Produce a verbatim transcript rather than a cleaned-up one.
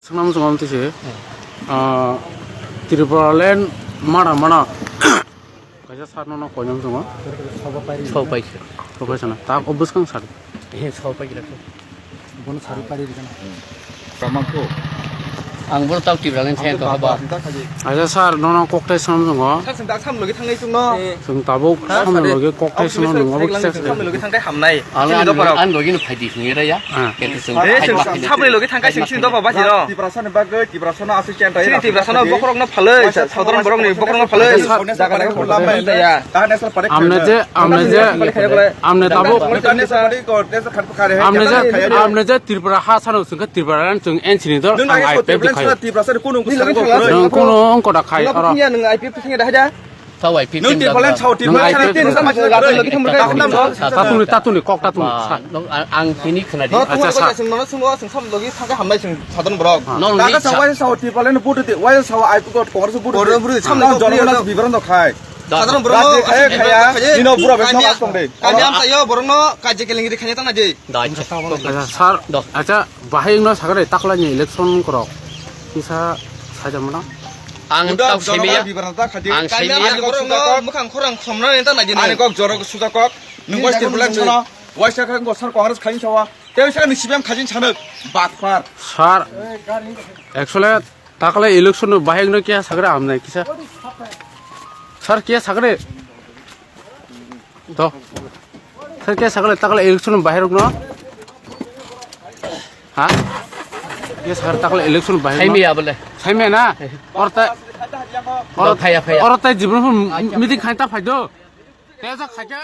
Swnam swnam tise, ah, Tripura land mana mana. Kaisa sar no no koinam swngo. Sopai se. Sopai sana. Tak obus kang sar. He sopai kira ko. Bono sar pari dikana. Ang bono tak Tripura land saya to haba. Kaisa sar no no koktai swnam swngo. Sar sing dak sam logi thangai chung no. Sing tabuk sam logi koktai swnam nungo. Sam logi thangai hamnai. Ang logi no phaidi sing era ya. Sabri logi thangkai sing sing dopa basi no. Tiprasani bagwi, Tiprasano aswk chentai. Sini Tiprasano bokrok no phalwi, sadharon borok ni bokrok no phalwi. Jaga naga phalwi. Amne je, amne je, amne tabuk, amne je, amne je Tripura ha sano sungkha Tripura ran sung N C ni dol ang I P F khai. Tiprasani kunu kunu kunu ongko da khai oro. Nung I P F thangya da haja. Tawai fifteen. Nung Tipraland sao Tipraland. Tatuni, tatuni, kok tatuni. Ang tini khna di. Acha, sir. Sing nono sung nono sung sam logi thangkhe hamnai sing sadon borok. Nong ni sa. Sao Tipraland budu di, wai sao ai ko Congress budu di. Boro budu sam logi bibaran do khai. Sadon borok. Khai khaya, nino bura besno asong de. Kami am tayo borok no kaje keleng ri khanya tang na di. Acha, sir. Acha, bahai no sagare takla ni election korok. Kisa saja mana? Ang tau semiya. Ang semiya. Borok no mukhang khorang khomna neta nai di. Ani kok jorok suja kok. Nung wai Tipraland sana. Wai sa kang gosar Congress khain sawa. Tei sa ni C P M khajin sana. Batpar. Sir. Actually takla election no bahai no kya sagare amnai kisa. Sir kya sagare? To. Sir, khe sakle takle election bahai rok no? Ha? Khe sakle takle election bahai rok no? Saimya bole. Saimya na? Orta. Orta phaya, phaya. Orta jibon meeting khai ta phai do. Tesa khai khe.